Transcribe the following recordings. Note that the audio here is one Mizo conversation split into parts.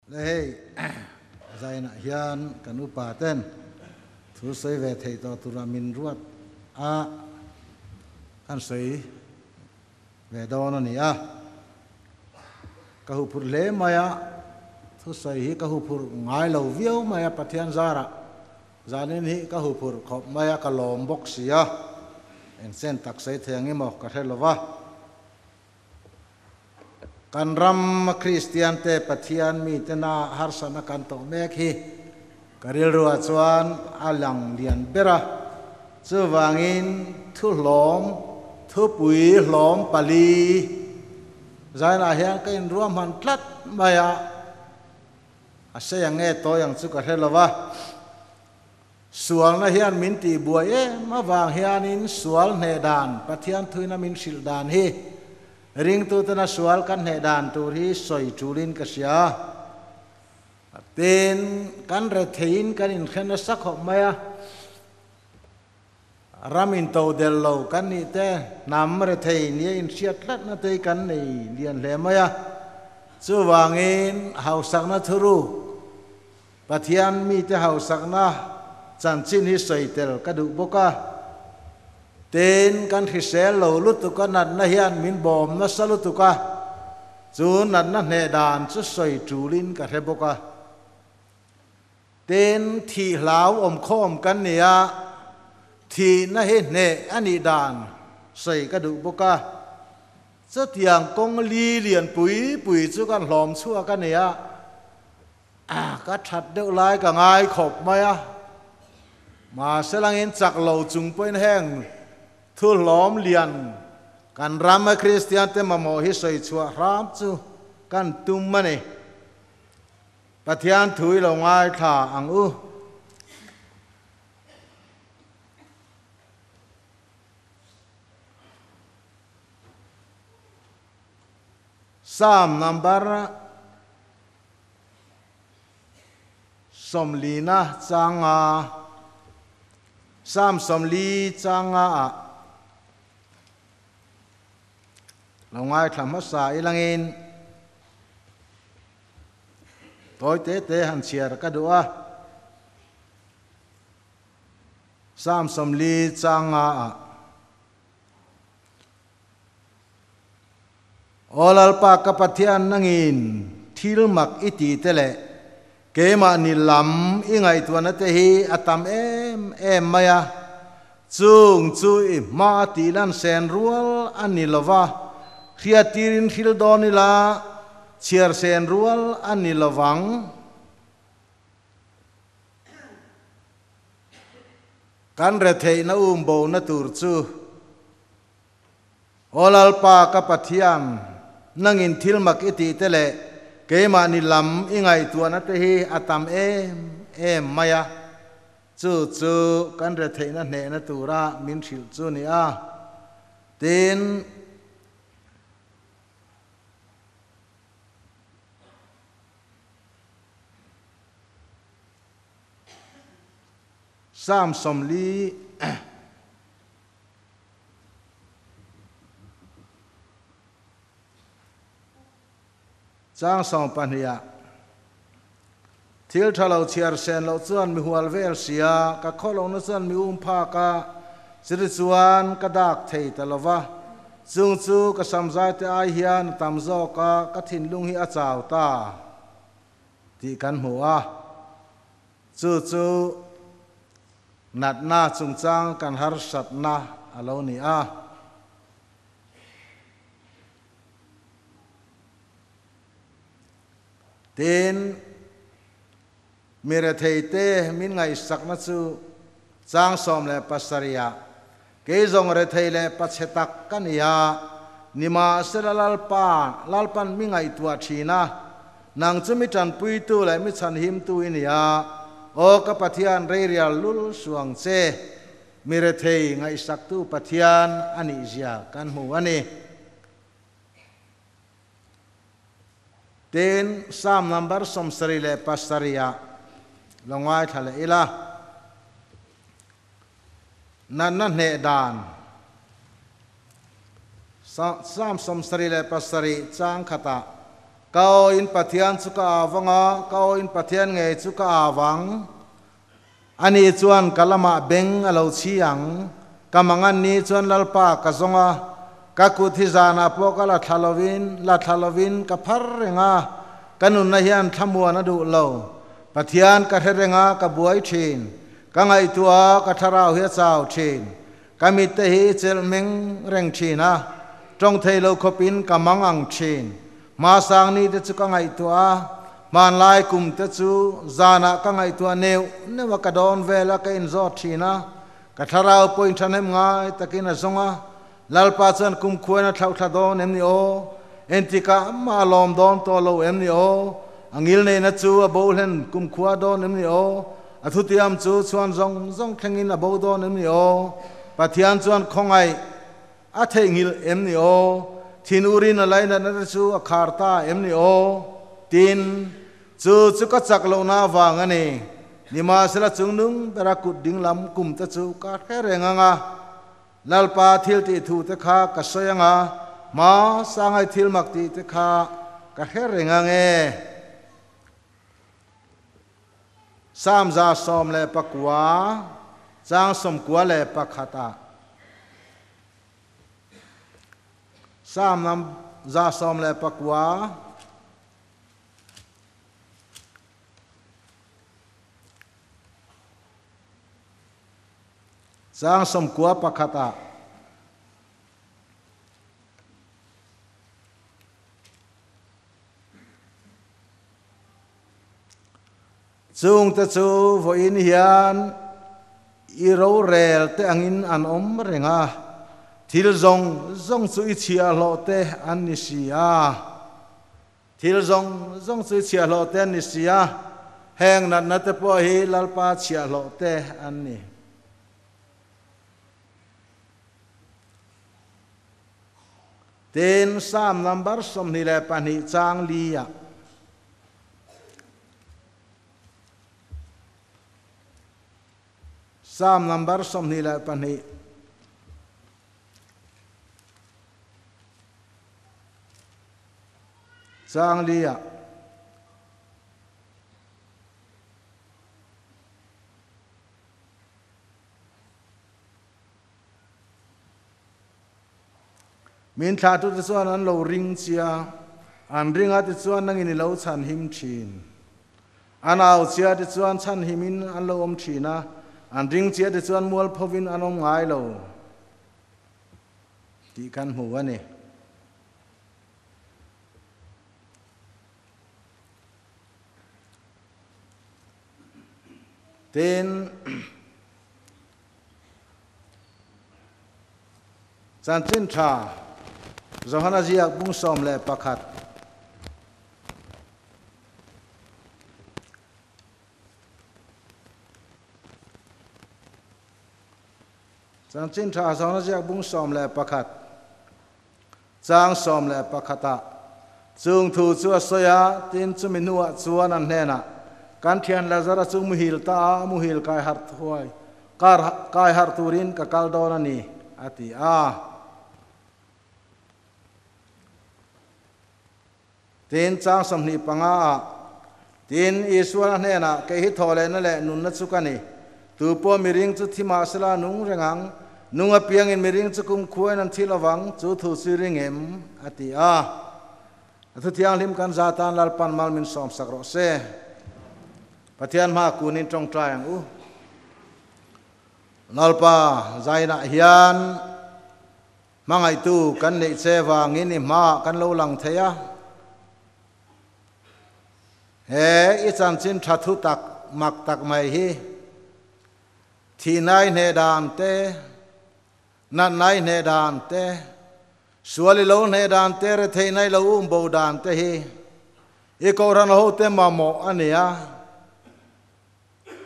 Le hei zainah hian kan upa ten thu sawi ve theih tawh tura min ruat a kan sawi ve dawn a ni a. Ka huphurh hle mai a, thusawi hi ka huphurh ngai lo viau mai a, Pathian zarah zanin hi ka huphurh khawp mai a, ka lawm bawk si a, eng chen tak sawi thei ang emaw ka hre lo va. Kan ram Kristian te Pathian mi tena harsatna kan tawh mek hi ka rilruah chuan a lang lian ber a, chuvangin thu hlawm, thupui hlawm pali zainah hian ka inruahman tlat mai a, a sei ang nge tawi ang chu ka hre lo va. Sualna hian min tihbuai em avang hianin sual hneh dan, Pathian thuina min hrilh dan hi ringtutena sual kan hneh dan tur hi sawi tulin ka hria. Tin, kan retheiin kan inhre nasa khawp mai a, ram intodel lo kan nih te, hnam rethei nia inhriat tlatna te hi kan nei lian hle mai a. Chuvangin hausakna thuruk, Pathian mite hausakna chanchin hi sawi tel ka duh bawk a. Tin, kan hrisel lo lutuk a natna hian min bawm nasa lutuk a, chu natna hneh dan chu sawi tulin ka hre bawk a. Tin, thih hlau awmkhawm kan ni a, thihna hi hneh a nih dan sawi ka duh bawk a. Chutiang kawng li lian pui pui chu kan hlawm chhuak a ni a. A, ka that deuh lai ka ngai khawp mai a, mahse langin chak lo chung pawhin heng thu hlawm lian kan rama Kristian te mamawh hi sawi chhuah hram chu kan tum a ni. Pathian thu i lo ngaithla ang u. Psalm number Sawmlina changa Psalm 40 changa ah lo ngaithla hmasa ilangin tawi te te han chhiar ka duh a. Psalm 40 changa ah. Aw Lalpa ka Pathian nangin thil mak i ti te leh keimahni lam i ngaihtuahna te hi a tam em em mai a, chung chu i hma a tih lan sen rual a ni lo va, hriattirin hril dawn ila chhiar sen rual a ni lo vang. Kan retheihna umbona tur chu Aw Lalpa ka Pathian, nangin thil mak i tih te leh keimahni lam i ngaihtuahna te hi a tam em em mai a, chu chu kan retheihna hnehna tura min hrilh chu ni a. Tin, Psalm 40 Chang 12 ah, Thil tha lo chhiar sen loh chuan mi hual vel sia, ka khaw lohna chuan mi um phak a, chiri chuan ka dak thei ta lo va, chung chu ka samzai te ai hian a tam zawk a, ka thinlung hi a chau ta tih kan hmu a. Chu chu natna chungchang kan harsatna a lo ni a. Tin, mi retheite min ngaihsakna chu chang 17 ah, Kei zawng rethei leh pachhe tak ka ni a, nimahsela Lalpa, Lalpan mi ngaihtuah thin a, nang chu mi tanpuitu leh mi chhanhimtu i ni a, aw ka Pathian reirial lul suang che, mi rethei ngaihsaktu Pathian a nih zia kan hmu a ni. Tin, Psalm number 77 ah lo ngaithla leh ila. Natna hneh dan, Psalm 77 chang khatah. Ka aw in Pathian chu ka au anga, ka aw in Pathian ngei chu ka au ang. Ani chuan ka lamah beng a lo chhi ang. Ka mangan ni chuan Lalpa ka zawng a, ka kut hi zanah pawh ka la thla lovin, la thla lovin ka phar reng a, ka nunna hian thlamuan a duh lo. Pathian ka hre reng a, ka buai thin. Ka ngaihtuah a, ka thlarau hi a chau thin. Ka mitte hi i chelh meng reng thin a, tawng thei lo khawpin ka mang ang thin. Hmasang ni te chu ka ngaihtuah a, hmanlai kum te chu zanah ka ngaihtuah neuh neuh a, ka dawn vel a, ka inzawt thin a. Ka thlarau pawhin thahnem ngai takin a zawng a, Lalpa chuan kumkhuain a thlauhthla dawn em ni aw? Entikah mah a lawm dawn tawh lo em ni aw? A ngilneihna chu a bo hlen kumkhua dawn em ni aw? A thutiam chu chhuan zawng zawng thlengin a bo dawn em ni aw? Pathian chuan khawngaih a theihnghilh em ni aw? Thinur-in a lainatna te chu a khar ta em ni aw? Tin, chu chu ka chak lohna avang a ni. Nimahsela chungnung bera kut dinglam kum te chu ka hre reng ang a. Lalpa thil tih thu te kha ka sawi ang a, hma sangai thil mak tih te kha ka hre reng ang e. Psalm 119, chang 91 ah. Psalm 119. Chang 91 ah. Chungte chu vawiin hian i rorel te angin an awm reng a, thil zawng zawng chu i chhiahhlawh te an ni si a. Thil zawng zawng chu chhiahhlawh te an ni si a, heng natna te pawh hi Lalpa chhiahhlawh te an ni. Tin, Psalm number 22 chang li ah. Psalm number 22. Chang li ah. Min thlahtute chuan an lo ring chia, an ring a tichuan nangin i lo chhanhim thin. An au chia tichuan chhanhimin an lo awm thin a, an ring chia tichuan mualphovin an awm ngai lo tih kan hmu a ni. Tin, Chanchin Tha Johana ziak bung 11. Chanchin Tha Johana ziak bung 11. Chang 11 ah chung thu chu a sawi a, tin chumi hnuah chuan an hnenah, Kan thian Lazara chu muhil ta a, muhil kai harh thuai, kar kai harh turin ka kal dawn a ni, a ti a. Tin, chang 25 ah, Tin, Isuan a hnenah, Kei hi thawhlehna leh nunna chu ka ni. Tu pawh miring chu thi mahsela a nung reng ang. Nung apiangin miring chu kumkhuain an thi lovang, chu thu chu i ring em? a ti a. A thu thianghlim kan za tan Lalpan mal min sawmsak rawh se. Pathian hma kunin tawngtai ang u. Lalpa zainah hian Hmangaihtu kan neih che vangin i hmaah kan lo lang thei a. He i chanchin tha thu tak mak tak mai hi thihnai hneh dan te, natnai hneh dan te, sual i lo hneh dan te, retheihnai lo um bo dan te hi i kohhran hote mamawh a ni a.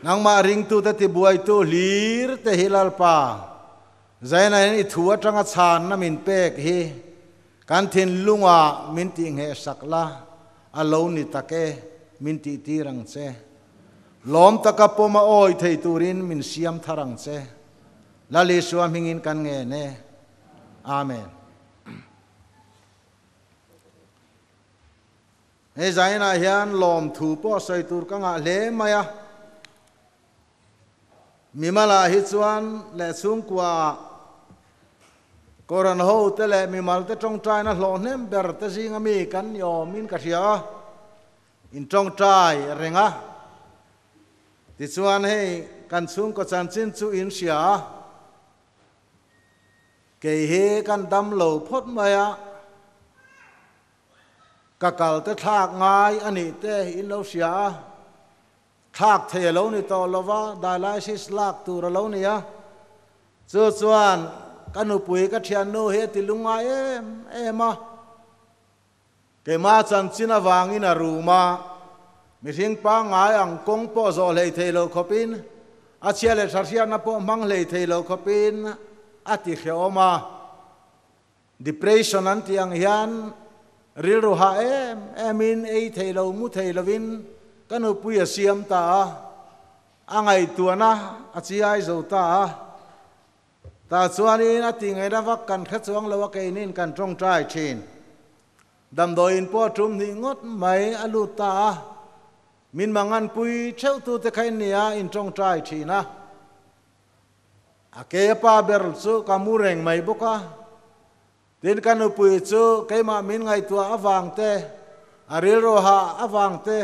Nangmah ringtute tibuaitu hlir te hi Lalpa, Zaina hian i thu atanga chhanna min pek hi kan thinlungah min tihnghehsak la, a lo ni tak e, min tihtir ang che. Lawm taka pawm a awi thei turin min siam thar ang che. Lal Isua hmingin kan ngen e. Amen. Hei zainah hian lawmthu pawh sawi tur ka ngah hle mai a. Mimalah hi chuan leh chhungkuaah Koran ho te leh mimal te tawngtaina hlawh hnem ber te zinga mi kan ni awmin ka hria a, in tawngtai reng a. Tichuan hei kan chhungkaw chanchin chu in hria a. Kei hi kan dam lo phawt mai a. Ka kal te thlak ngai a nih te in lo hria a, thlak thei a lo ni tawh lo va, dialysis lak tur a lo ni a. Chu chuan ka nupui ka thiannu hi a ti lungngai em em a. Keimah chanchin avangin a rum a, mihring pangngai ang kawng pawh zawh hlei thei lo khawpin, a chhia leh tha hriatna pawh hmang hlei thei lo khawpin a ti hrehawm a. Depression an tih ang hian rilru hah em emin ei thei lo, mu thei lovin ka nupui a siam ta a, a ngaihtuahna a chiai zo ta a. Tah chuanin a ti ngaihna vak kan hre chuang lo a keinin kan tawngtai thin. Damdawiin pawh tum hnih ngawt mai a lut ta a, min manganpui theuhtute kha in nia in tawngtai thin a. A ke a pa ber chu ka mu reng mai bawk a, tin ka nupui chu keimah min ngaihtuah avang te, a rilru hah avang te,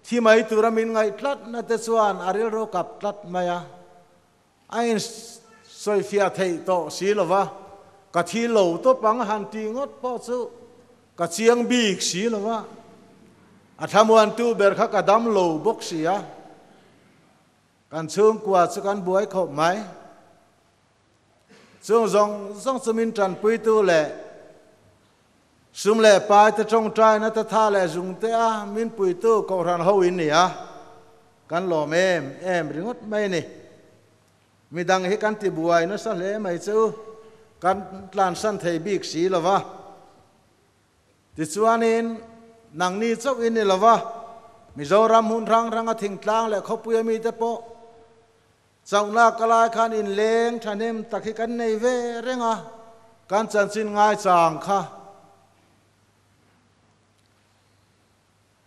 thi mai tura min ngaih tlatna te chuan a rilru kap tlat mai a, a insawifiah theih tawh si lo va, ka thi lo tawp ang han tih ngawt pawh chu ka chiang bik si lo va, a thlamuantu ber kha ka dam lo bawk si a. Kan chhungkua chu kan buai khawp mai. Chung zawng zawng chu min tanpuitu leh sum leh pai te tawngtaina te tha leh zung te a min puitu Kohhran ho in ni a, kan lawm em em ringawt mai ni. Midang hi kan ti buai nasa hle mai chu kan tlansan thei bik si lo va. Tichuanin, nangni chauh in ni lo va, Mizoram hmun hrang hranga thingtlang leh khawpuia mite pawh chauhna ka lai khan inleng thahnem tak hi kan nei ve reng a, kan chanchin ngaichang kha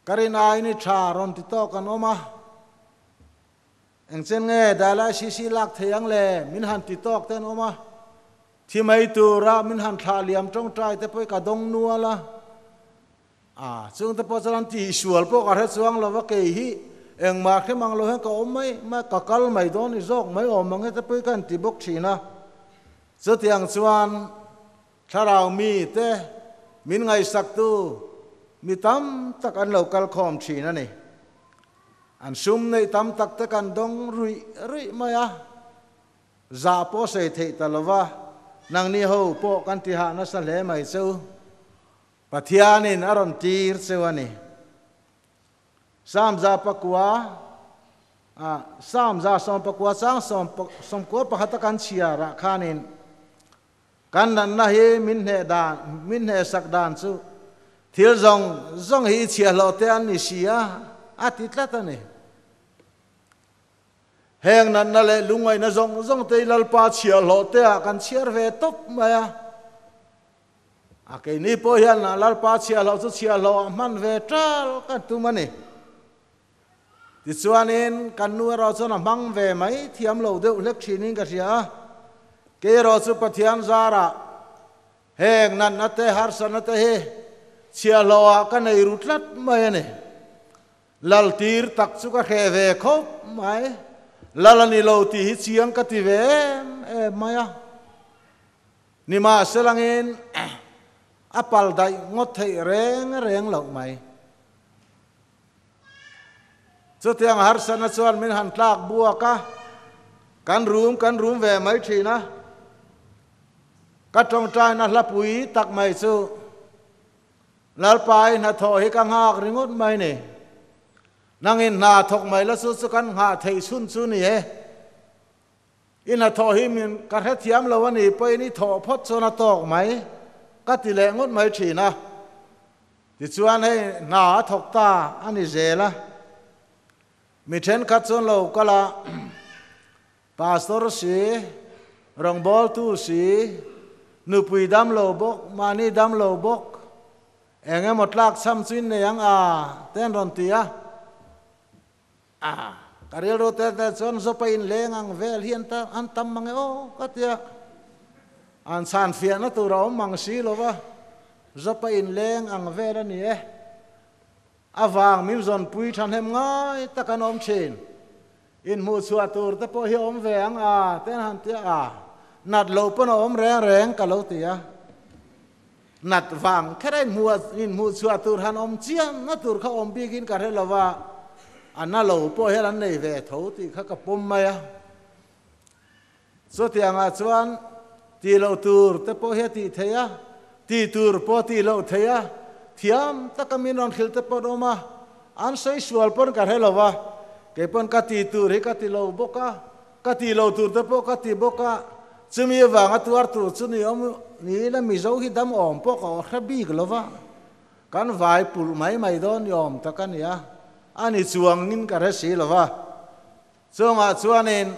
ka rin aiin i tha rawn ti tawk an awm a. Engchen nge dialysis hi lak thei ang le? Min han ti tawk te an awm a. Thi mai tura min han thlah liam tawngtai te pawh hi ka dawng nual a. A, chung te pawh chuan an tihsual pawh ka hre chuang lo va, kei hi engmah hre mang lo hian ka awm mai mai, ka kal mai dawn i zawk mai awm ang hete pawh hi ka han ti bawk thin a. Chutiang chuan thlarau mi te min ngaihsaktu mi tam tak an lo kal khawm thin a ni. An sum neih tam tak te kan dawng ruih ruih mai a. Zah pawh sawi theih ta lo va, nangni ho pawh kan ti hah nasa hle mai cheu. Pathianin a rawn tir cheu a ni. Psalm za pakua, ah, Psalm za sawmpakua chang sawm sawmkua pakhata kan chhiarah khanin kan natna hi min hneh dan, min hnehsak dan chu thil zawng zawng hi i chhiahhlawh te an ni si a, a ti tlat a ni. Heng natna leh lungngaihna zawng zawng te hi Lalpa chhiahhlawh te ah kan chhiar ve tawp mai a. A keini pawh hian Lalpa chhiahhlawh chu chhiahhlawh ah hman ve tal kan tum a ni. Tichuanin kan nu erawh chuan a hmang ve mai thiam lo deuh hlek thinin ka hria a. Kei erawh chu Pathian zarah heng natna te harsatna te hi chhiahhlawh ah ka nei ru tlat mai a ni. Lal tir tak chu ka hreh ve khawp mai. Lal a ni lo tih hi chiang ka ti ve em em mai a. Nimahselangin a pal daih ngawt theih reng reng loh mai. Chutiang harsatna chuan min han tlak buak a, kan rum kan rum ve mai thin a. Ka tawngtaina hlapui tak mai chu Lalpa i hnathawh hi ka nghak ringawt mai ni. Nangin hna thawk mai la chu chu kan nghah theih chhun chu ni e. I hnathawh hi min ka hrethiam lo a ni pawhin i thawh phawt chuan a tawk mai ka ti leh ngawt mai thin a. Tichuan hei hna a thawk ta a ni zel a. Mi thenkhat chuan lo kal a, Pastor si, rawngbawltu si, nupui dam lo bawk, mahni dam lo bawk. Eng emaw tlak chham chu in nei ang a, te an rawn ti a. A, ka rilru te te chuan Zopa in leng ang vel hi an tam mang e aw ka ti a. An chhan fiahna tur a awm mang si lo va, Zopa in leng ang vel a ni e. A vang min zawnpui thahnem ngai tak an awm thin. Inhmuhchhuah tur te pawh hi a awm ve ang a, te an han ti a, a nat loh pawn a awm reng reng ka lo ti a. Nat vang kher a inhmuhchhuah tur han awm chiangna tur kha awm bikin ka hre lo va, a na lo pawh hian an nei ve tho tih kha ka pawm mai a. Chutiangah chuan tih loh tur te pawh hi a tih theih a, tih tur pawh a tih loh theih a, thiam taka min rawn hrilh te pawh an awm a, an sawi sual pawn ka hre lo va, kei pawn ka tih tur hi ka ti lo bawk a, ka tih loh tur te pawh ka ti bawk a, chumi avanga tuar tur chu ni awm ni ila Mizo hi dam awm pawh ka hre bik lo va, kan vai pulh mai mai dawn ni awm tak a ni a, a ni chuangin ka hre si lo va. Chungah chuanin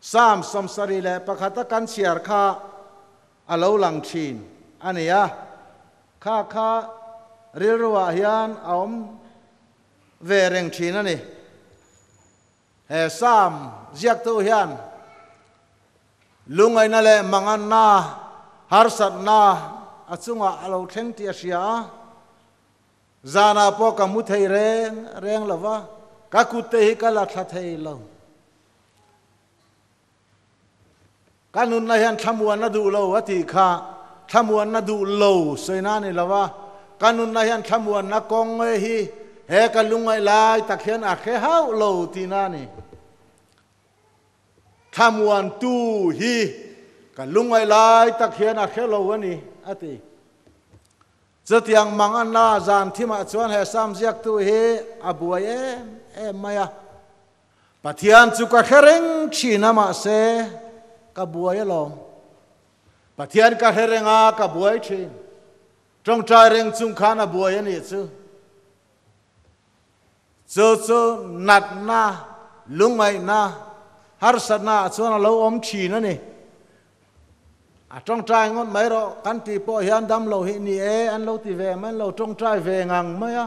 Psalm 71 a kan chhiar kha a lo lang thin a ni a, kha kha rilruah hian a awm ve reng thin a ni. He Psalm ziaktu hian lungaihna leh manganna, harsatna a chungah a lo thleng tih a hria a. Zanah pawh ka mu thei reng reng lo va, ka kut te hi ka la thla thei lo. Ka nunna hian thlamuanna duh lo a tih kha thlamuanna duh lo sawina a ni lo va, ka nunna hian thlamuanna kawng hi he ka lungngaih lai tak hian a hre hauh lo tihna a ni. Thlamuantu hi ka lungngaih lai tak hian a hre lo a ni a ti. Chutiang mang a na zan thimah chuan he Sam ziaktu hi a buai em em mai a. Pathian chu ka hre reng thin a mahse ka buai alawm. Pathian ka hre reng a ka buai thin. Tawngtai reng chung khan a buai a nih chu. Chu chu natna, lungngaihna, harsatna ah chuan a lo awm thin a ni. A tawngtai ngawt mai rawh kan tih pawh hian damlo hi ni e an lo ti ve mai, an lo tawngtai ve ngang mai a.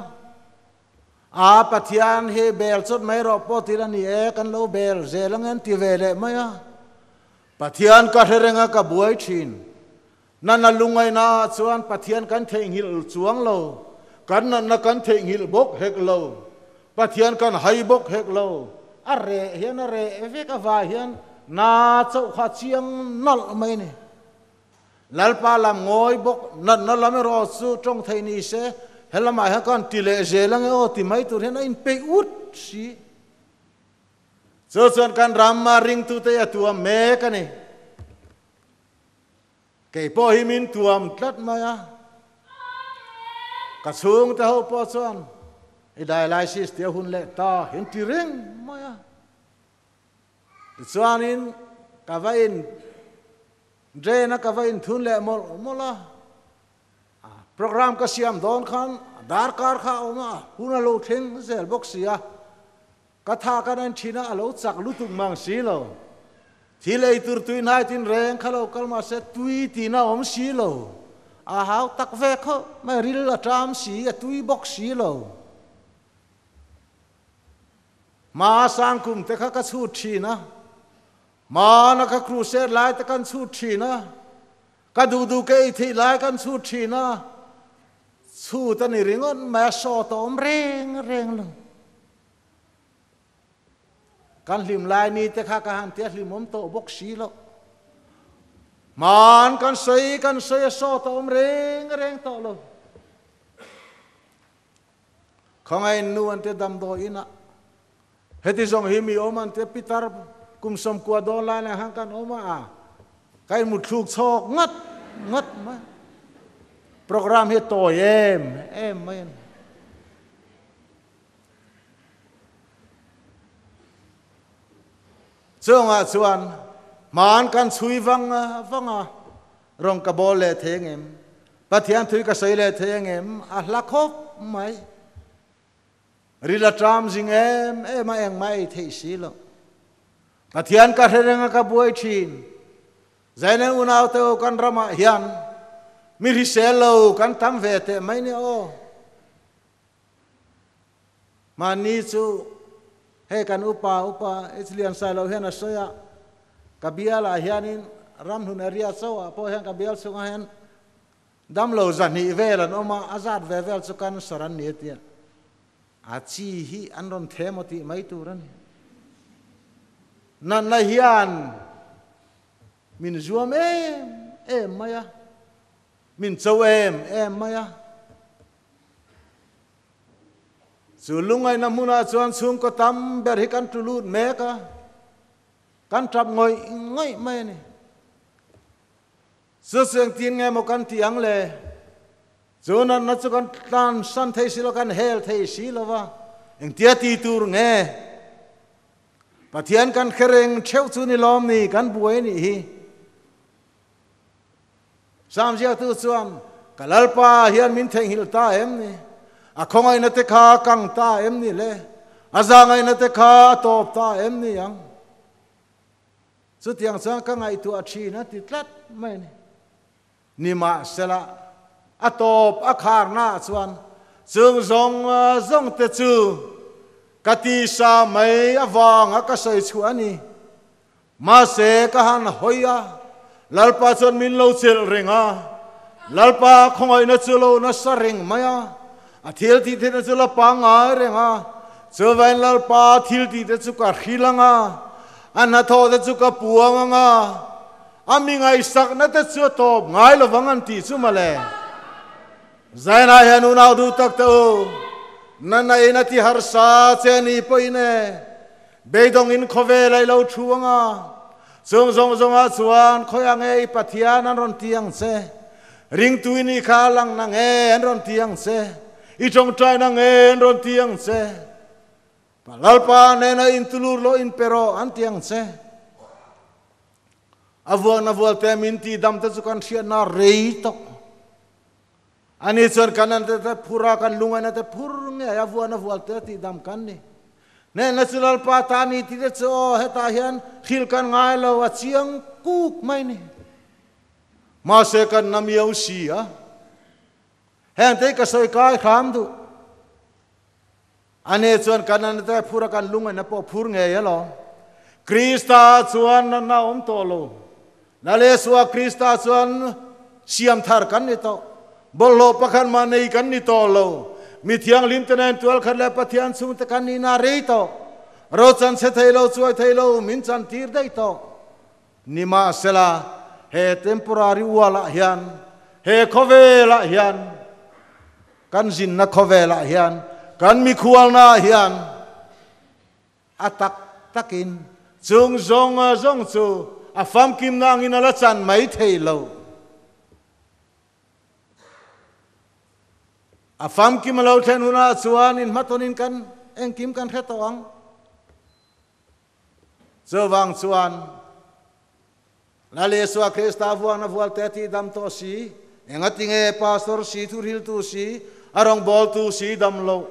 A Pathian hi bel chawt mai rawh pawh ti la ni e kan lo bel zel ang e an ti ve leh mai a. Pathian ka hre reng a ka buai thin. Nana lungaina ah chuan Pathian kan theihnghilh chuang lo, kan natna kan theihnghilh bawk hek lo, Pathian kan hai bawk hek lo. A reh hian a reh vek avai hian na chauh kha chiang nalh mai a ni. Lalpa lam ngawi bawk, natna lam erawh chu tawng thei ni se, he lamah hian kan ti leh zel ange aw ti mai tur hian a inpeih ut si. Chu chuan kan ram a ringtute hi a tuam mek a ni. Kei pawh hi min tuam tlat mai a, ka chhungte ho pawh chuan i dialysis tih a hun leh ta hi an ti reng mai a. Tichuanin ka va in drain a ka va inthun leh mawlh mawlh a, program ka siam dawn khan darkar kha a awm a, hun a lo thleng zel bawk si a. Ka tha kan en thin a, a lo chak lutuk mang si lo. Thil ei tur tui hnai tin reng kha lo kal mahse tui tihna a awm si lo. A hau tak ve khawp mai, ril a ṭam si, a tui bawk si lo. Hma sangkum te kha ka chhut thin a, hmana ka crusade lai te kan chhut thin a, ka duh duh ka ei theih lai kan chhut thin a, chhut a ni ringawt mai, a sawt a awm reng reng lo. Kan hlim lai ni te kha ka han tia hlimawm tawh bawk si loh. Hman kan sawi kan sawi a sawt a awm reng reng tawh lo. Khawngaih nu an tia damdawi inah heti zawng hi mi awm an tia pitar kum 90 dawn lai lai khan kan awm a, ka inmuthluk chhawk ngat ngat mai. Program hi a tawi em em mai a ni. Chungah chuan hmaan kan chhui vang vang a, rawn ka bawl leh thei ang em? Pathian thui ka sawi leh thei ang em? A hla khawp mai. Ril a ṭam zing em em a, engmah ei theih si loh. Pathian ka hre reng a, ka buai ṭhin. Zainen unaute u kan ramah hian Mi hrisel lo kan tam ve teh mai nia aw. Mahni chu hei kan upa upa H Liansailo hian a sawi a, ka bialah hianin ramhlun area chauhah pawh hian ka bial chhungah hian damlo zahnih vel an awm a, a zat ve vel chu cancer an ni a tia. A chi hi an rawn them aw tih mai tur a ni. Natna hian min zuam em em mai a, min cho em em mai a. Chu lungaihna hmunah chuan chhungkaw tam ber hi kan tlu lut mek a, kan tap ngawih ngawih mai a ni. Chu chu engtin nge maw kan tih ang le? Chu natna chu kan tlan san thei si lo, kan hel thei si lo va, engtia ti tur nge? Pathian kan hre reng theuh chu ni lawm ni, kan buai nih hi. Sam ziaktu chuan, Ka Lalpa hian min theihnghilh ta em ni? A khawngaihna te kha a kang ta em ni le? A zahngaihna te kha a tawp ta em ni ang? Chutiang chuan ka ngaihtuah thin a ti tlat mai a ni. Nimahsela, a tawp a kharnaah chuan chung zawng zawng te chu ka tisa mai avanga ka sawi chhuah a ni. Mahse, ka han hawi a, Lalpa chuan min lo chelh reng a, Lalpa khawngaihna chu lo nasa reng mai a, a thil tih theihna chu la pangngai reng a, chuvain Lalpa thil tih te chu ka hril ang a, a hnathawh te chu ka puang ang a, a mi ngaihsakna te chu a tawp ngai lovang an tih chu mawle. Zainah hian unau duh tak te u, nana in a ti harsa che ni pawhin e, Beidawng in khawvel a i lo thu ang a, chung zawng zawngah chuan khawi ang e i Pathian an rawn ti ang che, ringtu i nih kha a lang nang e an rawn ti ang che, i tawngtai nang e an rawn ti ang che, Pa Lalpa nena intulur lo in pe rawh an ti ang che. A vuakna vualte min ti dam te chu kan hriatna rei tawk. Ani chuan kan an te phur a, kan lungaina te phur ngei a vuan a vual te tih dam kan ni. Hnehna chu Lalpa ta ni tih te chu aw hetah hian hril kan ngai lo a chiang kuk mai ni. Mahse kan na miau si a, heng te hi ka sawi kai hram duh. Ani chuan kan an te phur a, kan lungaina pawh phur ngei alawm. Krista chuan natna a awm tawh lo. Lal Isua Krista chuan siam thar kan ni tawh. Bawlhhlawh pakhat mah nei kan ni tawh lo. Mi thianghlim te nen tual khat leh Pathian chhungte kan nihna a rei tawh. Ro chan chhe thei lo, chuai thei lo, min chan tir daih tawh. Nimahsela, he temporary world-ah hian, he khawvelah hian, kan zinna khawvelah hian, kan mikhualnaah hian a tak takin chung zawng zawng chu a famkimna angin a la chan mai thei lo. A famkim a lo thlen hunah chuan inhmatawnin kan engkim kan hre tawh ang. Chuvang chuan Lal Isua Krista vuakna vualte a tihdam tawh si, engatinge pastor si, thuhriltu si, a rawngbawltu si dam loh?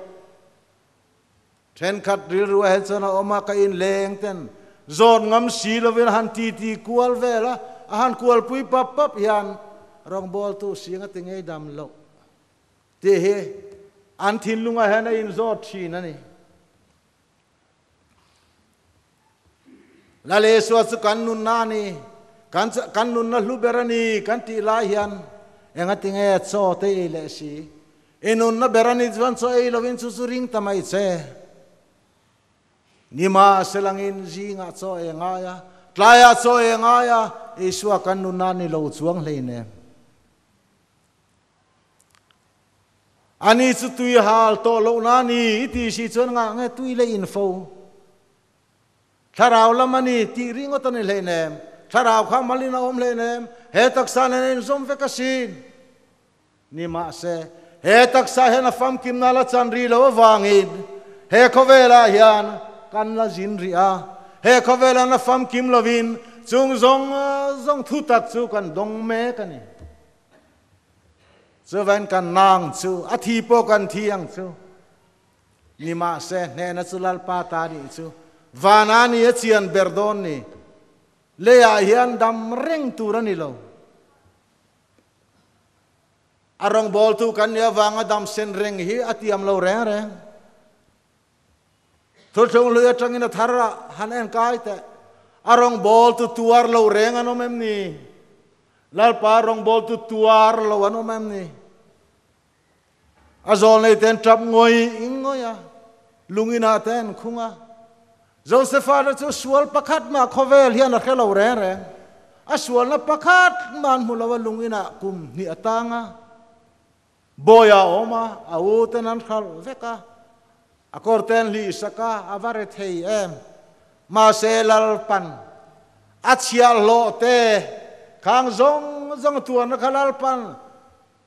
Thenkhat rilru ah hian chuan a awm a, ka inleng ten zawn ngam si lovin a han titi kual vel a, a han kualpui pap pap hian rawngbawltu si engatinge i dam loh? Tih hi an thinlungah hian a inzawt thin a ni. Lal Isua chu kan nunna a ni, kan kan nunna hlu ber a ni kan tih lai hian engatinge chaw te ei leh si? I nunna ber a ni chuan chaw ei lovin chu chu ring ta mai che. Nimahselangin zingah chaw ei ngai a, tlaiah chaw ei ngai a, Isua kan nunna a ni lo chuang hleinem. Ani chu tui hal tawh loh na ni i ti si chuan ngah nge tui leh in fo? Thlarau lam a ni tih ringawt a ni hleinem. Thlarau kha malin a awm hleinem. He taksa nen a inzawm vek asin. Nimahse, he taksa hian a famkimna la chan rih loh avangin he khawvelah hian kan la zin rih a. He khawvelah na famkim lovin chung zawng zawng thutak chu kan dawng mek a ni. Chuvain kan nang chu, a thi pawh kan thi ang chu. Nimahse, hnehna chu Lalpa ta nih chu. Vana ni a chian ber dawn ni. Leiah hian dam reng tur a ni lo. A rawngbawltu kan nih avanga dam sen reng hi a tiam lo reng reng. Thuthlung hlui atangin a thar a han en kai teh. A rawngbawltu tuar lo reng an awm em ni? Lalpa rawngbawltu tuar lo an awm em ni? A zawl nei ten tap ngawih ngawih a, lungin ah te an khung a. Josefa te chu sual pakhat mah khawvel hian a hre lo reng reng. A sualna pakhat mah an hmu lo a, lungin ah kum hnih a tang a. Bawi a awm a, a u ten an hralh vek a, a kawr te an hlih sak a, a va re thei em. Mahse Lalpan a chhiahhlawh te khang zawng zawng tuarna kha Lalpan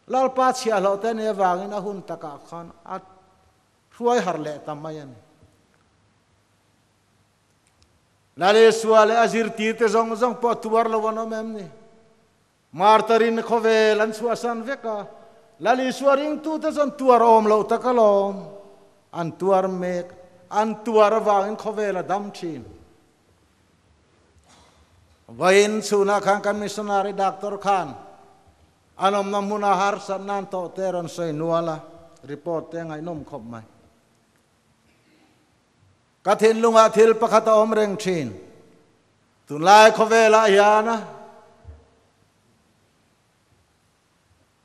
Lalpa chhiahhlawh te nih avangin a hun takah khan a hruai harh leh ta mai a ni. Lal Isua leh a zirtirte zawng zawng pawh tuar lo an awm em ni? Martarin khawvel an chhuahsan vek a, Lal Isua ringtute chuan tuar awm loh tak alawm. An tuar mek, an tuar avangin khawvel a dam thin. Vawiin chhunah khan kan missionary doctor khan An awmna hmuna harsat nan tawh te rawn sawi nual a, report te a ngaihnawm khawp mai. Ka thinlungah thil pakhat a awm reng thin. Tunlai khawvelah hian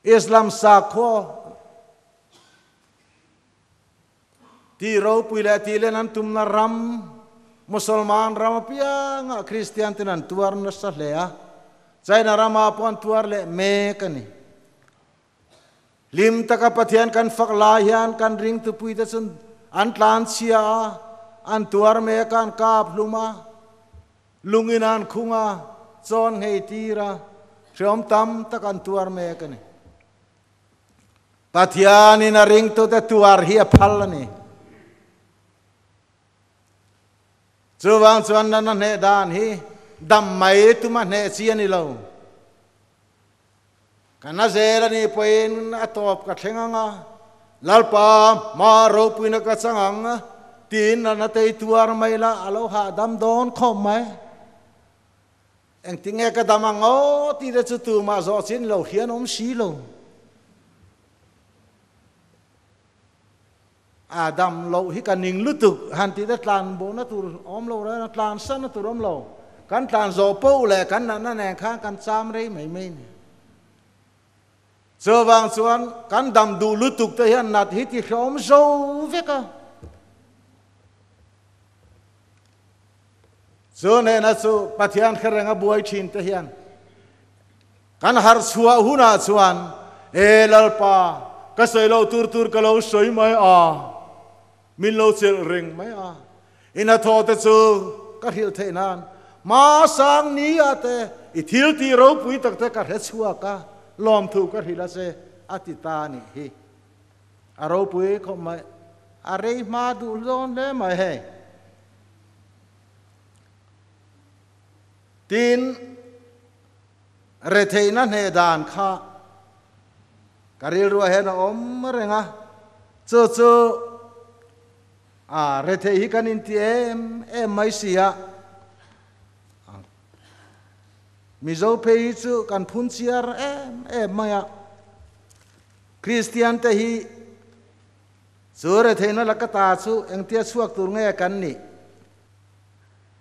Islam sakhua ti ropui leh ti len an tumna ram, Musalman ram apiangah Kristian ten an tuar nasa hle a, China ramah pawh an tuar leh mek a ni. Hlim taka Pathian kan fak lai hian kan ringtupuite chu an tlanchhia a, an tuar mek a, an kap hlum a, lungin an khung a, chawn nghei tir a, hreawm tam tak an tuar mek a ni. Pathianin a ringtute tuar hi a phal a ni. Chuvang chuan nana hneh dan hi dam mai tuma hneh chi a ni lo. Ka na zel a nih pawhin a tawp ka thleng ang a, Lalpa hma ropuina ka chang ang tiin nana tei tuar mai la a lo hahdam dawn khawp mai. Engtinge ka dam ang aw tih te chu tumah zawh chin lo hian awm si lo. A dam loh hi ka ning lutuk han tih te tlan bohna tur awm lo reng a, tlan sanna tur awm lo. Kan tlan zawh poh leh kan natna nen khan kan cham rei mai mai ni. Chuvang chuan kan dam duh lutuk te hian nat hi ti hrehawm zo vek a. Chu nena chu Pathian hre reng a buai thin te hian kan harh chhuah hunah chuan E Lalpa, ka sawi loh tur tur ka lo sawi mai a, min lo chelh reng mai a, i hnathawh te chu ka hrilh theih nan hma sang ni ah te i thil tih ropui tak te ka hre chhuak a, lawmthu ka hrilh a che a ti ta a nih hi. A ropui khawp mai. A rei hma duh dawn hle mai hei. Tin, retheihna hneh dan kha ka rilruah hian a awm reng a, chu chu a retheih hi kan inti em em mai si a. Mizo phei hi chu kan phun chiar em em mai a. Kristiante hi chu retheihna laka ta chu engtia chhuak tur nge kan nih?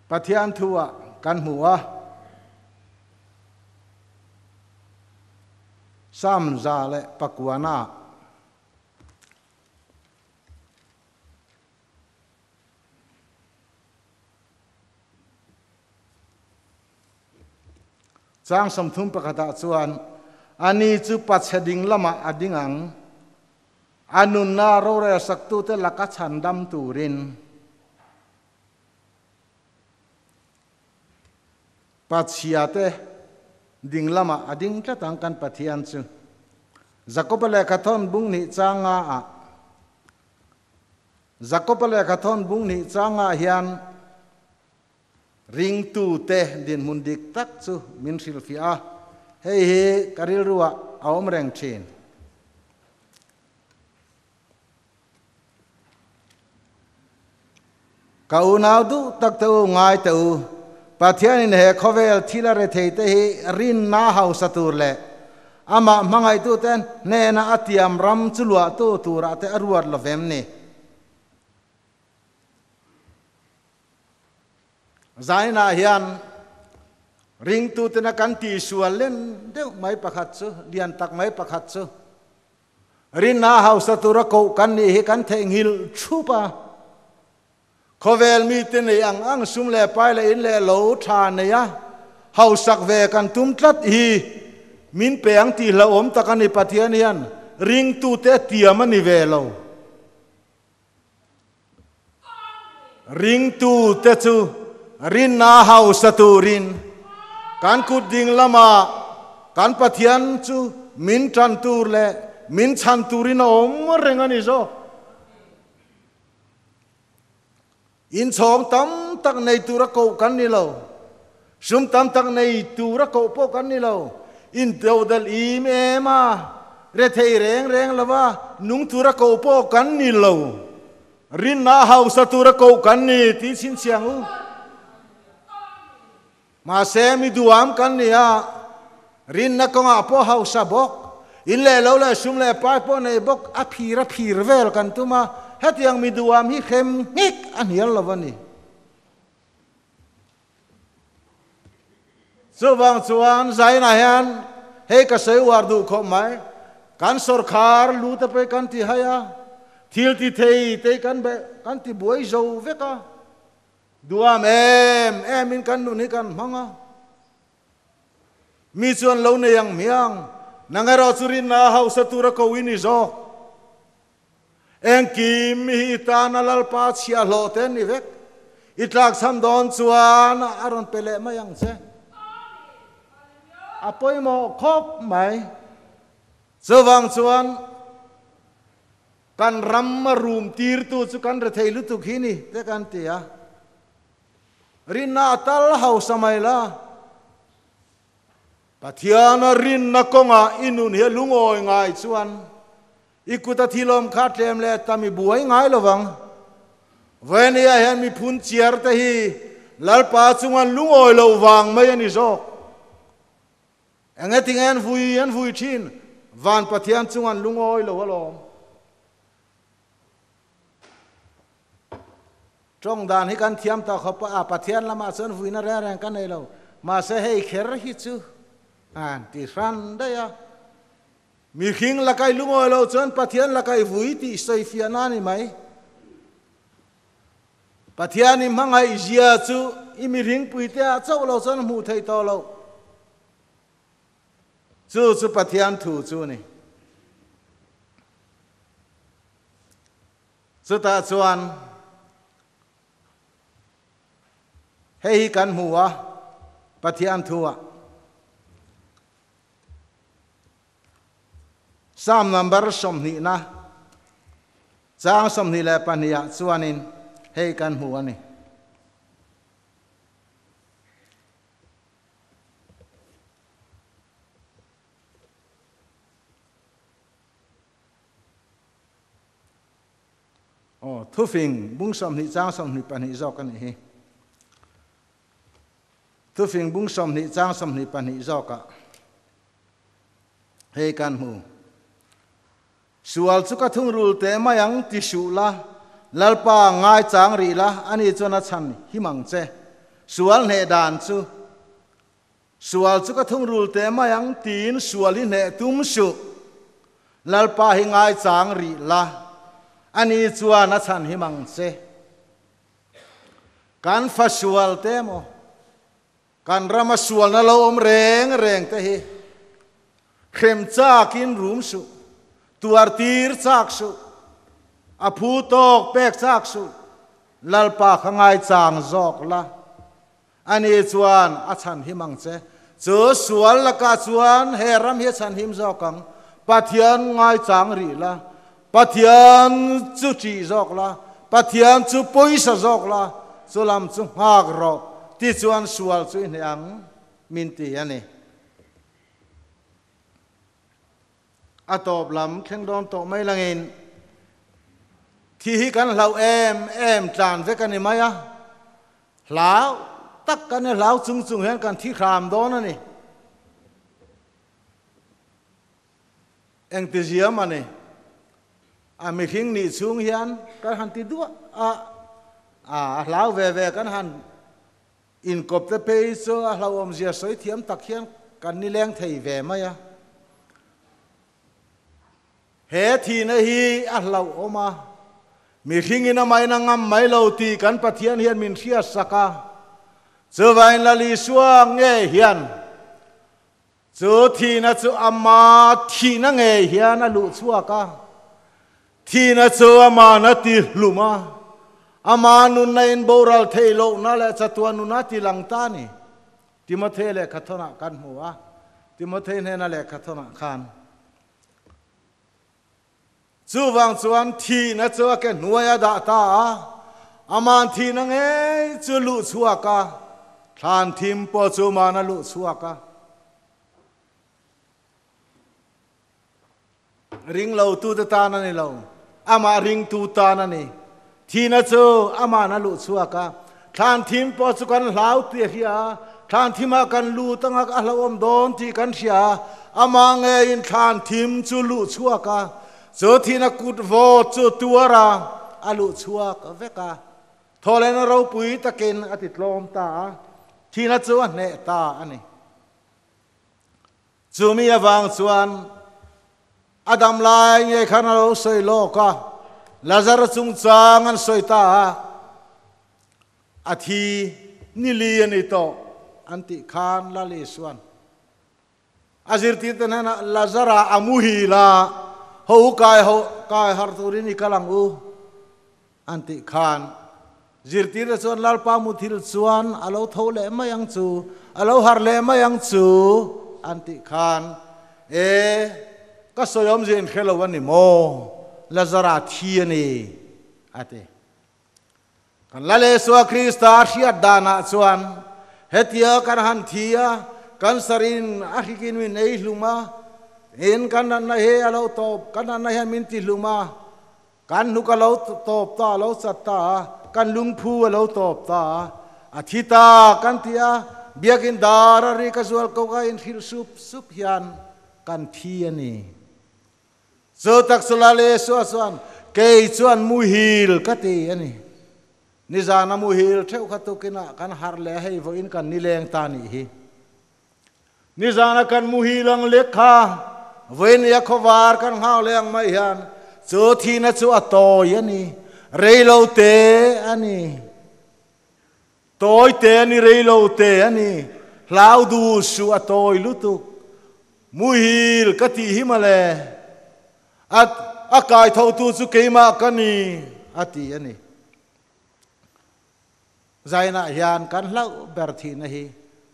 Pathian thu-ah kan hmu a. Psalm 109-ah. Chang 31 ah chuan, Ani chu pachhe ding lamah a ding ang, a nunna rorel saktute laka chhandam turin. Pachhiate ding lamah a ding tlat ang kan Pathian chu. Jakoba lehkha thawn bung hnih chang nga ah. Jakoba lehkha thawn bung hnih chang ah hian ringtute dinhmun dik tak chu min hrilhfiah a, hei hi ka rilruah a awm reng thin. Ka unau duh tak te u, ngai teh u, Pathianin he khawvel thil a rethei te hi rinna hausa tur leh Amah hmangaihtuten hnena a tiam ram chu luahtu turah te a ruat lo vem ni. Zainah hian ringtutena kan tihsual len deuh mai pakhat chu, lian tak mai pakhat chu, rinna hausa tura koh kan nih hi kan theihnghilh thup a. Khawvel mite nei ang ang sum leh pai leh in leh lo tha nei a, hausak ve kan tum tlat hi min pe ang tih hlauhawm tak a ni. Pathian hian ringtute a tiam a ni ve lo. Ringtute chu rinna hausa turin kan kut ding lamah kan Pathian chu min tan tur leh min chhan turin a awm reng a ni zawk. Inchhawng tam tak nei tura koh kan ni lo. Sum tam tak nei tura koh pawh kan ni lo. Intodelh im em a, rethei reng reng lova nung tura koh pawh kan ni lo. Rinna hausa tura koh kan ni tih chhinchhiang u. Mahse, mi duham kan ni a, rinna kawngah pawh hausa bawk, in leh lo leh sum leh pai pawh nei bawk, a phir a phir vel kan tum a, hetiang mi duham hi hrem nghek a hnial lo a ni. Chuvang chuan Zainah hian hei ka sawi uar duh khawp mai, kan sawrkhar lu te pawh hi kan ti hai a, thil ti thei te hi kan kan ti buai zo vek a, Duham em em in kan nun hi kan hmang a, mi chuan lo nei ang hmiang, nang erawh chu rinna a hausa tura ko i ni zawk. Engkim mi hi i tana Lalpa chhiahhlawh te an ni vek, i tlakchham dawn chuan a rawn pe leh mai ang che. A pawimawh khawp mai. Chuvang chuan Kan ram a rum tirtu chu kan rethei lutuk hi ni te kan ti a. Rinna a tal hausa mai la. Pathiana rinna kawngah i nun hi a lungawi ngai chuan i kut a thilawm kha tlem leh tam i buai ngai lo vang. Vawinia hian miphun chiar te hi Lalpa chunga lungawi loh vang mai a ni zawk. Enge tinge an vui an vui thin? Van Pathian chung an lungawi lo alawm. Tawng dan hi kan thiam tawh khawp a, Pathian lamah chuan vuina reng reng ka nei lo. Mahse hei kher hi chu an ti hran daih a. Mihring lakai lungawi lo chuan Pathian lakai vui tih sawi fiahna a ni mai. Pathian i hmangaih zia chu i mihringpui te ah chauh lo chuan hmuh theih tawh loh. Chu chu Pathian thu chu a ni. Chutah chuan hei hi kan hmu a, Pathian thu ah. Psalm number sawmhnihna chang 22 ah chuanin hei kan hmu a ni. Aw, thufing bung 20 chang 22 zawk a nih hi. Thufing bung 20 chang 22 zawkah hei kan hmu. Sual chu ka thungrul teh mai ang ti suh la, Lalpa ngaichang rih la, ani chuan a chhan him ang che. Sual hneh dan chu, Sual chu ka thungrul teh mai ang tiin sual hi hneh tum suh. Lalpa hi ngaichang rih la, ani chuan a chhan him ang che. Kan fa sual te maw? Kan rama sualna lo awm reng reng te hi hrem chakin rum suh, tuar tir chak suh, a phu tawk pek chak suh, Lalpa kha ngaichang zawk la, ani chuan a chhanhim ang che. Chu sual lakah chuan he ram hi a chhanhim zawk ang. Pathian ngaichang rih la, Pathian chu ṭih zawk la, Pathian chu pawisa zawk la, chu lam chu nghak rawh, tichuan sual chu i hneh ang, min ti a ni. A tawp lam thleng dawn tawh mai langin thi hi kan hlauh em em tlan vek a ni mai a, hlau tak kan i hlau chung chung hian kan thi hram dawn a ni. Engtizia mah ni a mihring nih chhung hian kan han ti duah a, a hlau ve ve kan han inkawp te phei chu a hlauhawmzia sawi thiam tak hian kan nileng thei ve mai a. He thihna hi a hlauhawm a, mihringin a maina ngam mai lo tih kan Pathian hian min hriatsak a, chuvain Lal Isua nge hian Chu thihna chu ama thihna ngei hian a luh chhuak a, thihna chu ama'n a ti hlum a, ama nunna in boral theih lohna leh chatuan nuna ti lang ta a ni. Timothea lehkhathawnah kan hmu a, Timothea hnena lehkhathawnah khan. Chuvang chuan thihna chu a ke hnuai a dah ta a, ama'n thihna ngei chu luh chhuak a, thlan thim pawh chu ama'n a luh chhuak a. Ring lotute tan a ni lo, amah ringtu tan a ni. Thihna chu ama'n a luh chhuak a, thlan thim pawh chu kan hlau tih a hria a, thlan thimah kan lut anga a hlauhawm dawn tih kan hria a, amah ngeiin thlan thim chu luh chhuak a, chu thihna kut vawt chu tuar a, a luh chhuak vek a. Thawhlehna ropui takin a ti tlawm ta a, thihna chu a hneh ta a ni. Chumi avang chuan a dam lai nge khan a lo sawi lawk a, Lazara chungchang an sawi ta a, a thi nili a ni tawh an tih khan Lal Isuan a zirtirte hnenah Lazara a muhil a, ho u kai ho kai har turin i kal ang u an tih khan zirtirte chuan Lalpa muthil chuan a lo tho leh mai ang chu, a lo har leh mai ang chu an tih khan e, ka sawi awmzia in hre lo a ni maw? Lazara thi a ni a ti. Kan Lal Isua Krista a hriat danah chuan hetia kan han thi a, cancer in a hrikin min ei hlum a, in kan natna hi a lo tawp, kan natna hian min ti hlum a, Kan hnuk a lo tawp ta, a lo chat ta a, kan lungphu a lo tawp ta a, a thi ta kan ti a, biakin dar a ri ka zual ko ka inhrilh sup sup hian kan thi a ni. Chu tak chu Lal Isua chuan, Kei chuan muhil ka ti a ni. Nizana muhil theuh kha tukinah kan harh leh hei vawiin kan nileng ta nih hi. Nizana kan muhil ang lek kha vawinia khawvar kan nghau leh ang mai hian chu thihna chu a tawi a ni, rei lo te a ni, tawi te a ni, rei lo te a ni, hlau duh suh a tawi lutuk, muhil ka tih hi mawle, a a kai thotu chu keimah ka ni a ti a ni. Zainah hian kan hlauh ber thihna hi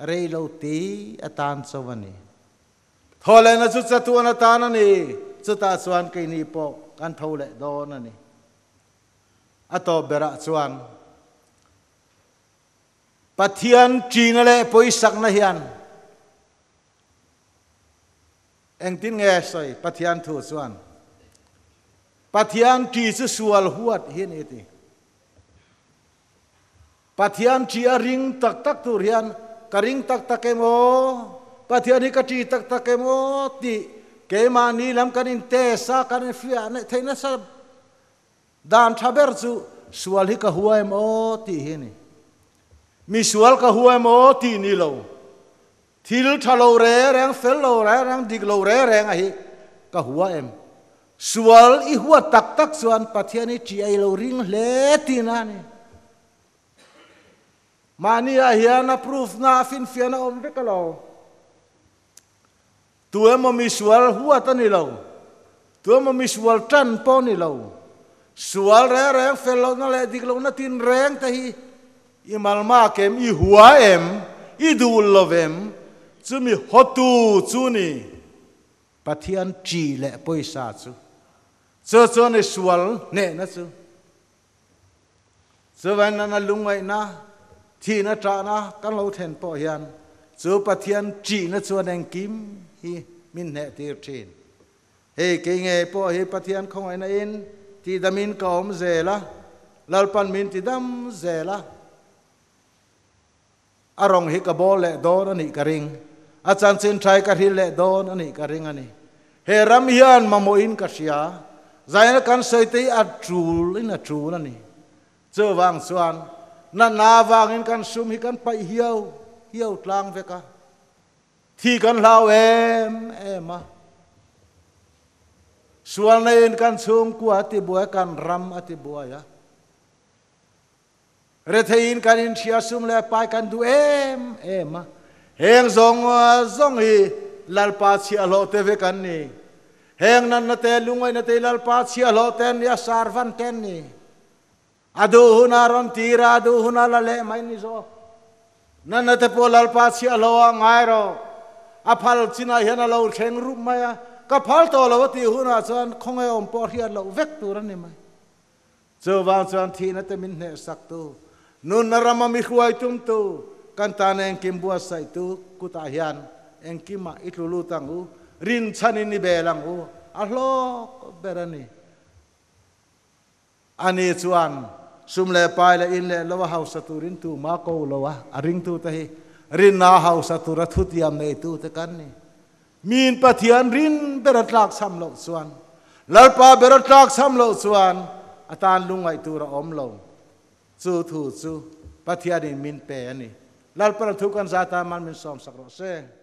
rei lo ti atan cho a ni. Thawhlehna chu chatuan atan a ni, chutah chuan keini pawh kan tho leh dawn a ni. A tawp berah chuan Pathian ṭihna leh pawisakna hian engtin nge sawi Pathian thu chuan Pathian ṭih chu sual huat hi a ni a ti. Pathian ṭih a ring tak tak tur hian ka ring tak tak em aw, Pathian hi ka ṭih tak tak em aw tih keimahni lam kan in test a, kan in fiah neih theih nasa dan ṭha ber chu sual hi ka hua em aw tih hi a ni. Mi sual ka hua em aw tih ni lo. Thil ṭha lo reng reng, fel lo reng reng, dik lo reng reng a hi ka hua em? Sual i huat tak tak chuan Pathian i ṭih a i lo ring hle tihna a ni. Mahni ah hian a proof na, a finfiahna awm vek a lo. Tu emaw mi sual huat a ni lo. Tu emaw mi sual ṭan pawh a ni lo. Sual reng reng, fel lohna leh dik lohna tin reng te hi i malmak em, i hua em, i duh lo em? Chumi hawtu chu ni Pathian ṭih leh pawisa chu. Chu chuan i sual hnehna chu. Chuvain nana lungngaihna, thihna ṭahna kan lo thlen pawh hian chu Pathian ṭihna chuan engkim hi min hnehtir ṭhin. Hei kei ngei pawh hi Pathian khawngaihna in tidamin ka awm zel a, Lalpan min tidam zel a, a rawng hi ka bawl leh dawn a nih ka ring, a chanchin ṭhai ka hril leh dawn a nih ka ring a ni. He ram hian mamawhin ka hria. Zaina kan sawi te hi a tul in a tul a ni. Chuvang chuan natna avangin kan sum hi kan paih hiau hiau tlang vek a. Thi kan hlau em em a. Sual neiin kan chhungkua a tibuai a, kan ram a tibuai a. Retheiin kan inhria sum leh pai kan duh em em a. Heng zawng zawng hi Lalpa chhiahhlawh te vek an ni. Heng natna te, lungaihna te hi Lalpa chhiahhlawh te an ni a, servant te an ni. A duh hunah rawn tir a, a duh hunah la leh mai ni zawk. Natna te pawh Lalpa chhiahhlawh ah ngai rawh. A phal chinah hian a lo thleng rup mai a, ka phal tawh lo a tih hunah chuan khawngaih awm pawh hriat loh vek tur a ni mai. Chuvang chuan thihna te min hnehsaktu, nunna rama mi hruai tumtu, kan tan engkim buatsaihtu kutah hian engkimah i tlu lut ang u, rinchhanin i bel ang u, a hlawk ber a ni. Ani chuan sum leh pai leh in leh lo a hausa turin tuma ko lo a, a ringtute hi rinna a hausa tura thutiam neitute kan ni. Miin Pathian rin ber a tlakchham loh chuan, Lalpa ber a tlakchham loh chuan a tan lungngaih tur a awm lo. Chu thu chu Pathianin min pe a ni. Lalpan a thu kan zat a, man min sawmsak rawh se.